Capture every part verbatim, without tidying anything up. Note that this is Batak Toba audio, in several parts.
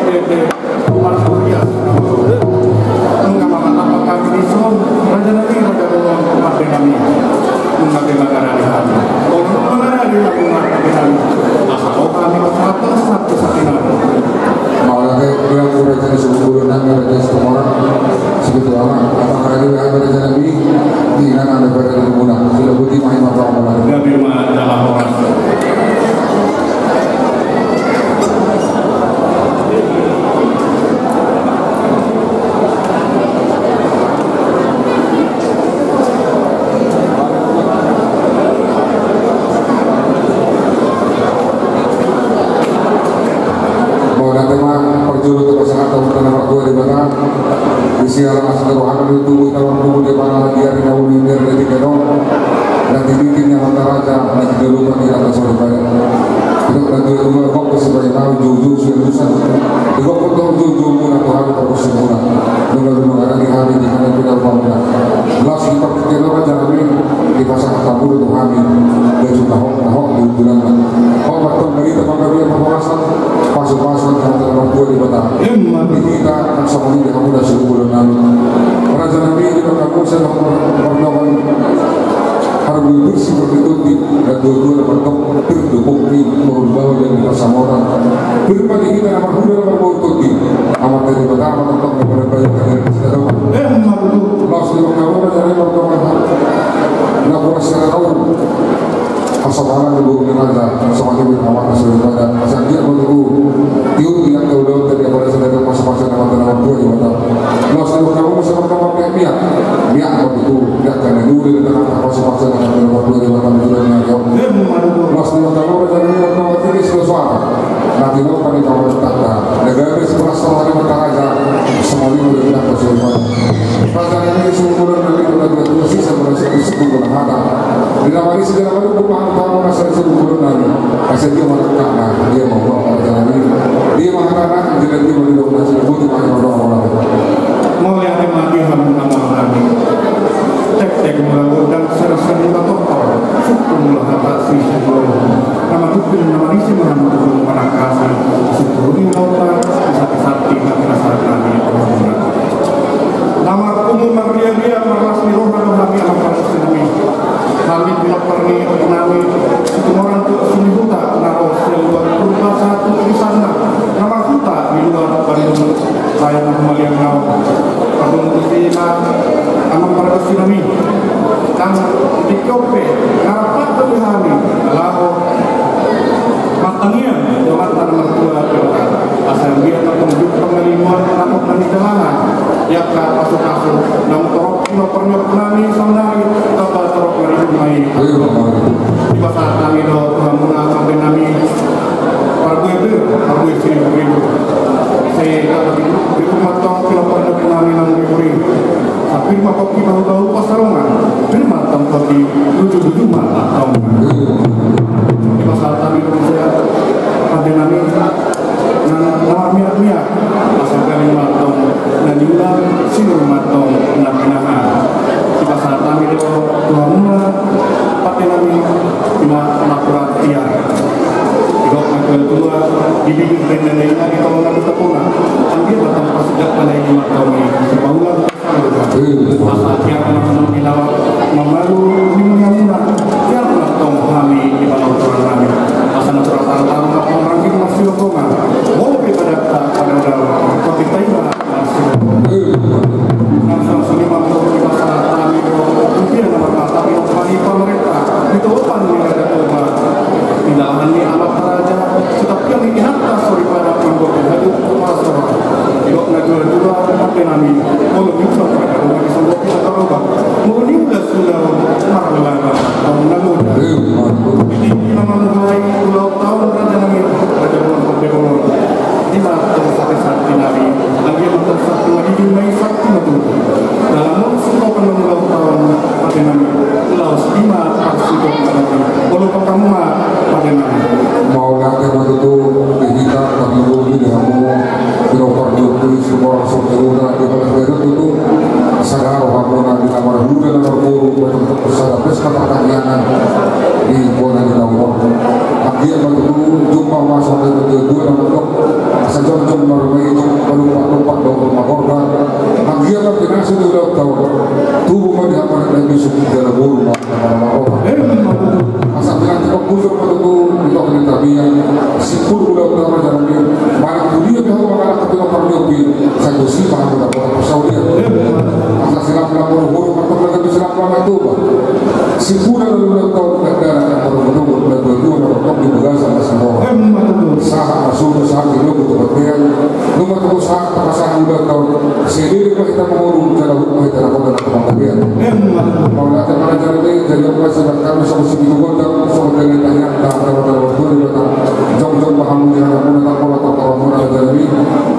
Ete, Umar Surya. Nunga mangalap hami dison, raja nami, raja bolon, pande nami. Nunga pe mangarani hami. Olo, nunga mangarani hami, pande nami. Asa, o hami, asa, asa, asa, asa, asa, asa. Mauliate, Tulang, raja ni suku bolon nami, raja Situmorang. Situ ama, ama karani, raja nami. Di nana, ada pada di guna. Sila putih, main, apa, apa, apa. Gabe ma jala horas. Mauliate ma parjolo tu pasangaphon tu Amanta na martua Debata. Di siala asi ni rohana di tubu hita martubu di pangala di ari na uli di ari na tinggal on. Na tinitin ni amanta raja, na tiga lupa di atas oleh pada. Itu na dua dua kok sebagai tahu jujur sudah susah. Di kok pun tahu jujur muna Tuhan terus muna. Nunga nunga ada di hari di sana tidak lupa muna. Las di partai raja kami di pasang tabu tu hami. Dia juga hok hok di bulan. Hok betul dari tempat kami apa pembahasan. Pasu-pasu ni Amanta na martua Debata. Emma. Di hita, kan sama ni di hamu na suku bolon nami. Raja nami di bangka musa na mardongan. Harus bersih seperti itu di dan dua-dua na mardongan. Pir dukung ni, bahul-bahul dan di pasamotan. Pir ma di hita na marhuda na marbahul tuti. Amanta Debata, Amanta na pada baik kalian. Emma betul. Laos di bangka musa na mardongan. Na kurasa na tahu. Asa barang dulu ni raja, asa maju ni amanta sudah pada, asa dia mau dulu. Tiur dia ke udah tadi apa dah sudah pas-pasan amanta na martua Debata. Laos di bangka musa na mardongan pe miak, miak mau dulu, dia kan dulu di tengah pas-pasan amanta na martua Debata, betul ni yo. Laos di bangka musa na mardongan pe miak, sudah suara. Na tinopa ni pamarentanta, na gabe sebelas tahun ni amanta raja, asa maju ni amanta sudah pada. Raja nami suku bolon nami, na dua dua sisa berasa di suku bolon hata. Di na marisi di na marisi, gua paham paham rasa di suku bolon nami. Asa dia manangkap na, dia mau buat raja nami. Dia mengatakan, dia dia mau didorong nasi, dia butuh banyak orang-orang. Mauliate ma di hamu na marnami. Tek-tek mula gondang, seri-seri mula tortor. Suktur mula hata, sisi mula. Na matupin na marisi, na matupin na manangkasi. Suktur ni lautan, sakti-sakti, na pinasahat nami. Na marpungu marria-ria, marlas ni roha do hami, amang pargonsi nami. Hami pinompar ni ompu nami Situmorang tu Sihuta, na ro sian luat Purba Satu di sana, na marhuta di luat Bandung Raya na humaliang na on. Pardongan tu si ma, amang pargonsi nami. Nang di tingki on pe, na rap do hami, laho martangiang tu Amanta na martua Debata. Asa anggiat na tonjuk pangalimoan na hot na nidalahan. Di angka pasu-pasu, naung torop pinompar ni ompu nami saonari, tamba torop maribur ma i. Dipasahat hami do tu hamuna pande nami. Parbue pir, parbue siribur-ribur. Sai tamba ribur ma tong pinompar ni ompu nami naung ribur i. Pir ma pongki, bahu-bahu pansalongan. Pir ma tong pongki, luju-luju ma tong. Dipasahat hami do muse pande nami. Nang na marmiak-miak, asa gabe ma tong na niula, sinur ma tong na pinahan. Dipasahat hami do tu hamuna pande nami, ima napuran tiar. Didok na tua-tua, di bibir daindainna, di tongtong na tapuna. Anggiat ma tong pasidok, pande nami ma tong i, sipaula. Asa tiar ma tong di laho mamalu ni hamuna, tiar ma tong hami di panontonan nami. Asa na tura tangtang na pangrangking marsihohongan. Molo pe badanta pada odal, tapi taima marsihohongan. Nang songon i ma tong dipasahat hami do, tu dia na marmata di opan ni pamarenta, di topan ni Raja Toba. Di dalan ni anak raja, sitap ni inanta soripada mamboto hadu. Didok na dua-dua pande nami, molo niula na dua-dua disondok na tarobak, molo niula suda on marlaba tong na muda. Di tingki na mamuhai ulang tahun raja nami, raja bolon pande bolon. Ima tong sakti-sakti nami, anggiat ma tong sakti madidi, ima i sakti matutu. Dalan on suko kan ulang tahun pande nami, laos ima parsituak nami. Molo pakamu ma pande nami. Mauliate ma tutu di hita, pande nami, di hamu, di rohar, di Mora songon i ma di bagas badan tutu, sada rohamuna di na marhula na marboru, badan tutu sada pesta partangiangan di bona di na umur. Anggiat ma tutu jumpa masa na tutu dua na mandok, asa jongjong marumai, palumpak-lumpak dohot margorga. Anggiat ma pinasut di ulaon taon, tubu ma di hamu na bisuk di dalam boru ma. Asa pinantikan bujur ma tutu di toki ni tapian, simpul ulaon taon raja nami, manang tu dia pe hamu mangalangka tu na parniopi, sai tusi ma hamu dapotan parsaulian. Asa silang na boru-boru ma tutu, silang na tuba. Simpul na ulaon taon, gandana na boru-boru, na dua-dua na tok di bagasan na sambor. Sahat ma suruh, sahat di logo tu batean. Nunga tutu sahat pasahat ulaon taon. Sedidik ma hita mangolu, jala hut ma hita na kota na panggabean. Mauliate ma raja nami, jadi apa sudah kami songon sipitu gondang, songon dari tangiang, tak ada kota na waktu di kota. Jongjong ma hamu di anak muna, tak pola tak tahu muna raja nami.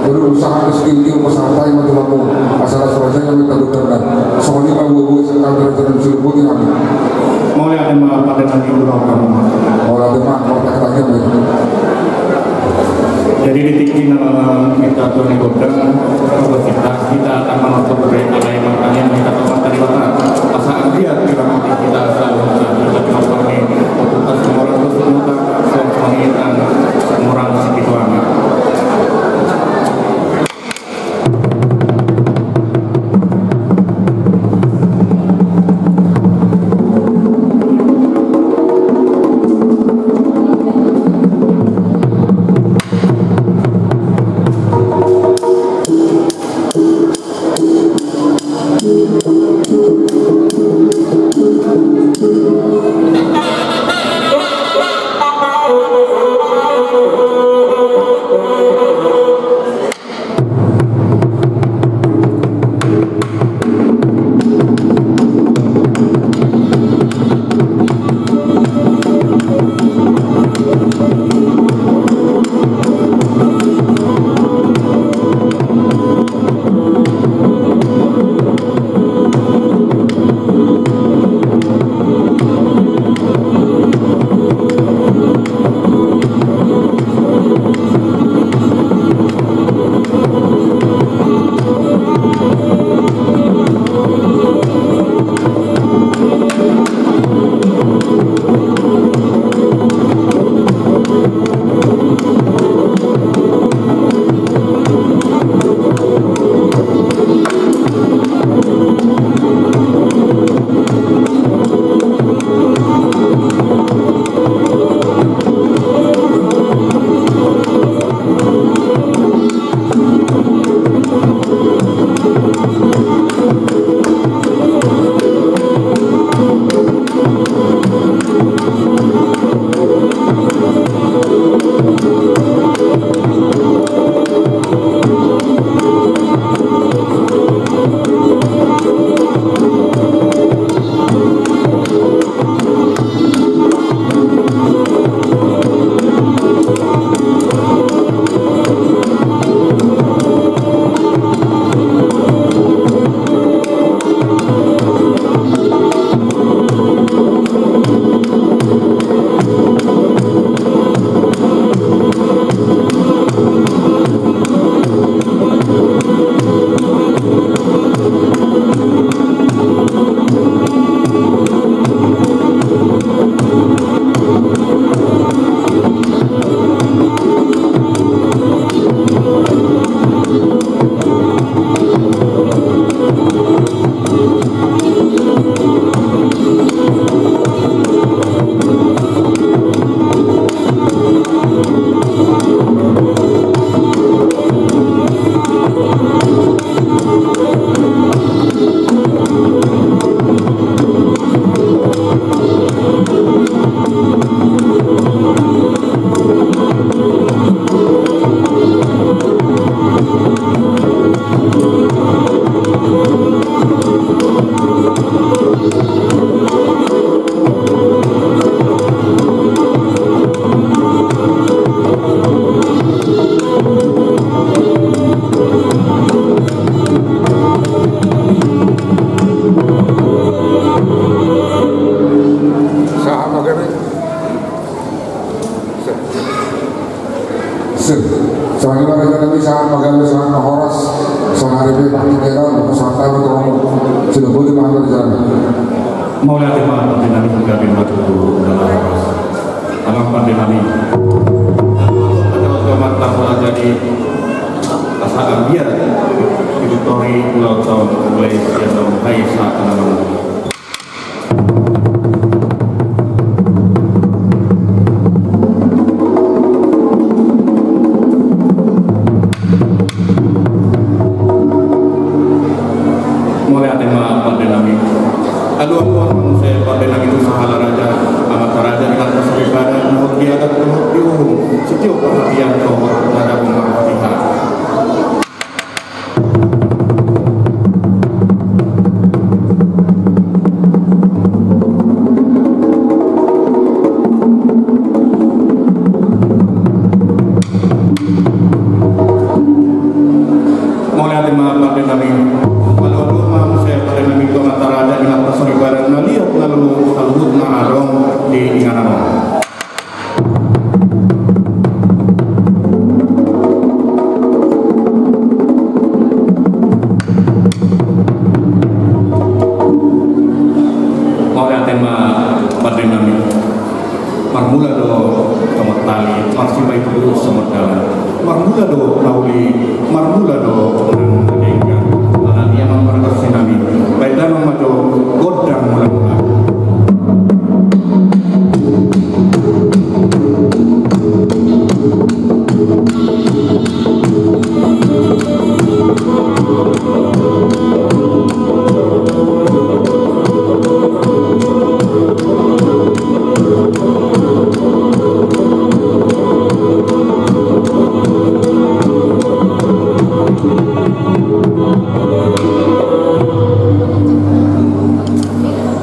Baru usaha miskin dia, usaha tai ma tulang mu. Asal asal raja nami tak gondang. Songon i ma gua gua sekali raja nami suruh putih nami. Mauliate ma pande nami ulang kamu. Mauliate ma, mauliate ma. Jadi di tingki na minta Tuhan di gondang, kita, kita akan menutup berita lain makanya minta Tuhan tadi batas. Asa anggiat kita mati kita selalu kita kita kami untuk tas murang terus muta, semua kita murang segitu amat. Mauliate ma pande nami, gabe ma tutu na laho. Amang pande nami, asa ambiar di tori ulang tahun mulai sian tahun hai satu nama. Mauliate ma pande nami. Aduan-aduan ma muse pande nami tu sahala raja, amanta raja, inanta soripada, na hot di adat, na hot di uhum, sitio parhatian dohot na dabo marhatiha. Mauliate ma pande nami. Aduan-aduan ma muse pande nami tu amanta raja, inanta soripada, na liat na lolo saluhutna adong di inganan on. Mauliate ma pande nami. Marmula do songon tali, marsipaihut songon dalan. Marmula do na uli, marmula do nang na denggan. Alani i amang pargonsi nami, baen damang ma jo gondang mula-mula.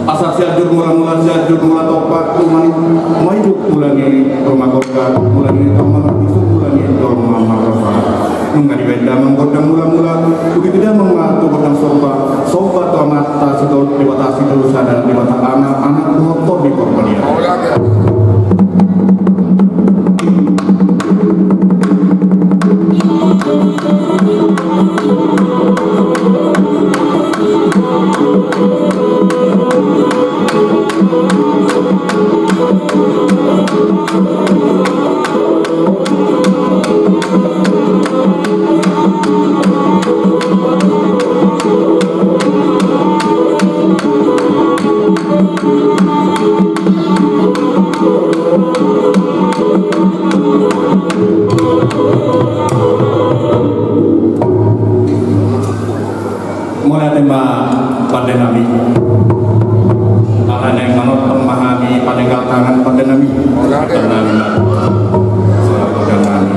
Asa Sianjur Mula-mula, Sianjur Mula Topak, tumani maidup mula ni ruma gorga, mula ni ruma marbisu, mula ni ruma marroha. Nunga dibaen damang gondang mula-mula, tubi-tubi damang ma tu gondang somba, somba tu Amanta Sitolu, Debata Sitolu Sada, Debata Ama, Anak dohot Tondi Porbadia. Mauliate ma pande nami. Alai naeng manongtong ma hami, paninggal tangan pande nami. Pande nami ma. Pande nami.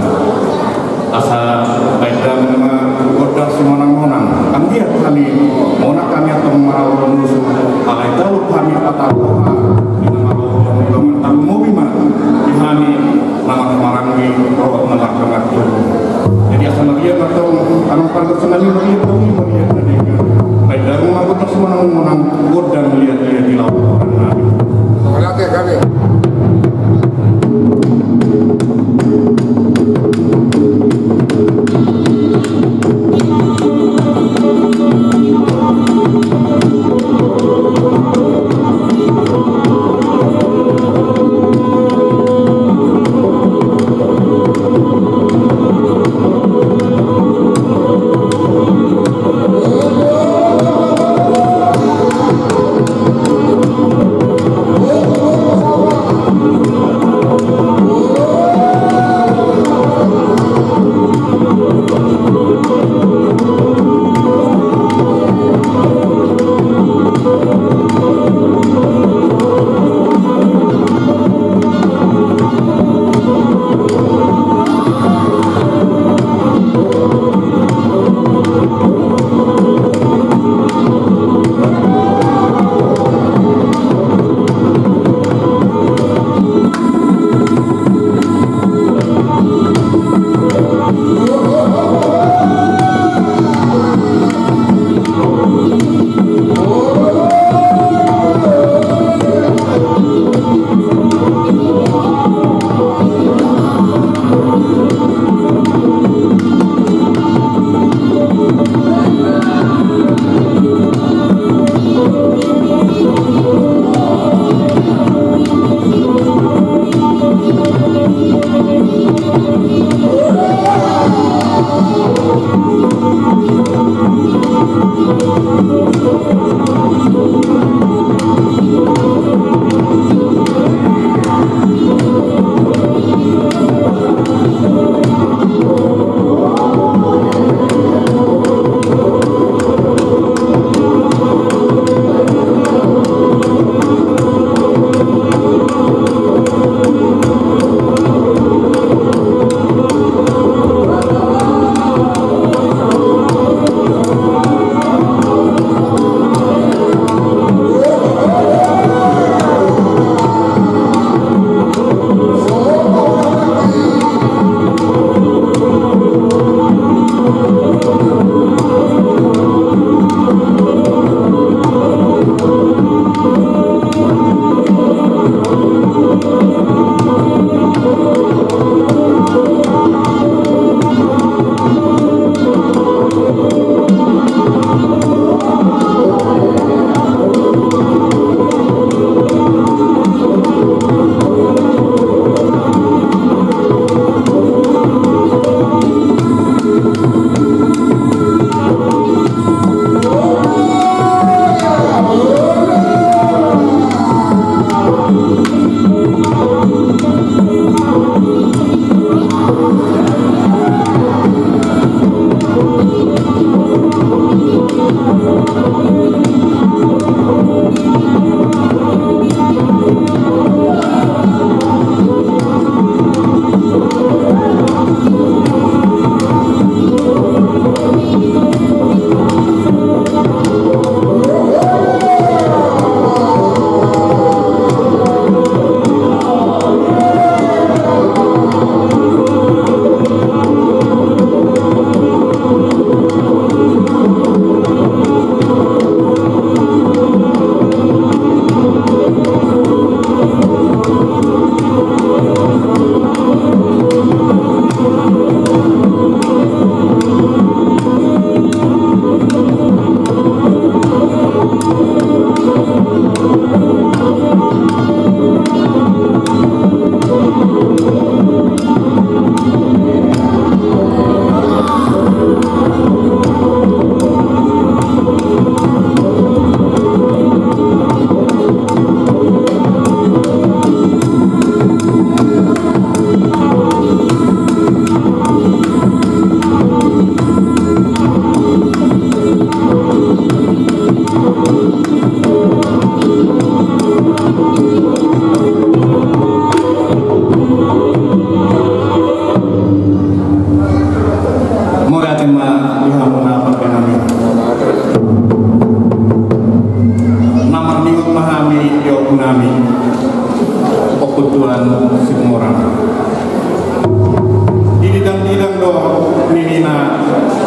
Asa baen damang ma gondang simonang-monang. Anggiat hami monang, hami antong marauron nusu. Alai talup hami patau roha. Di na marauron, dongan talumobi ma di hami na marhahamaranggi dohot na mardongan tubu. Jadi asa mauliate ma antong, amang pargonsi nami, mauliate ma antong, mauliate ma antong. Baen damang ma gondang simonang-monang, gondang liat-liat di laut. Mauliate, gabe.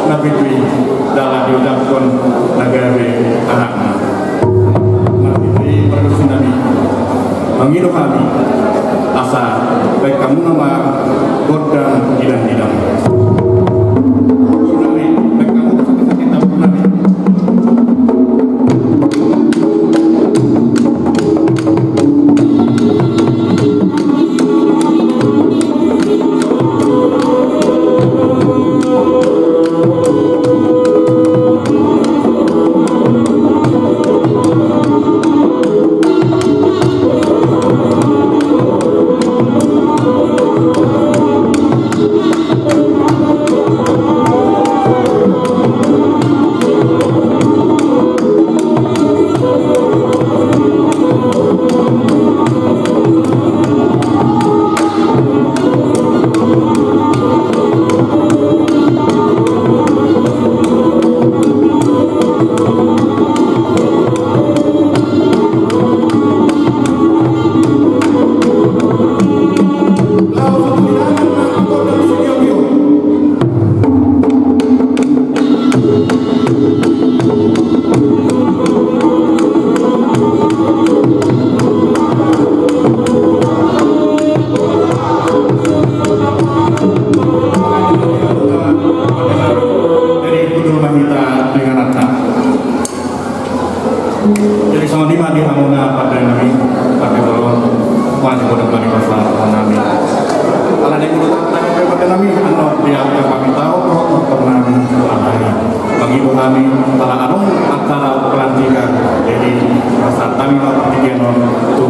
Na pitu i jala diucapkon na gabe anakna. Marhite pargonsi nami, mangido hami asa baen hamu nama gondang gidang-gidang. Nami, baen hamu tu sakit-sakit dapur nami. Jadi, songon i ma di hamuna pande nami, pande bolon, mani bodan mani basa nami. Ala ni kudu tata ni pande nami, annon di angka pamitahon dohot nami, ala ni mangido hami, ala adong acara pelantikan, jadi, pasahat hami ma partingkian on tu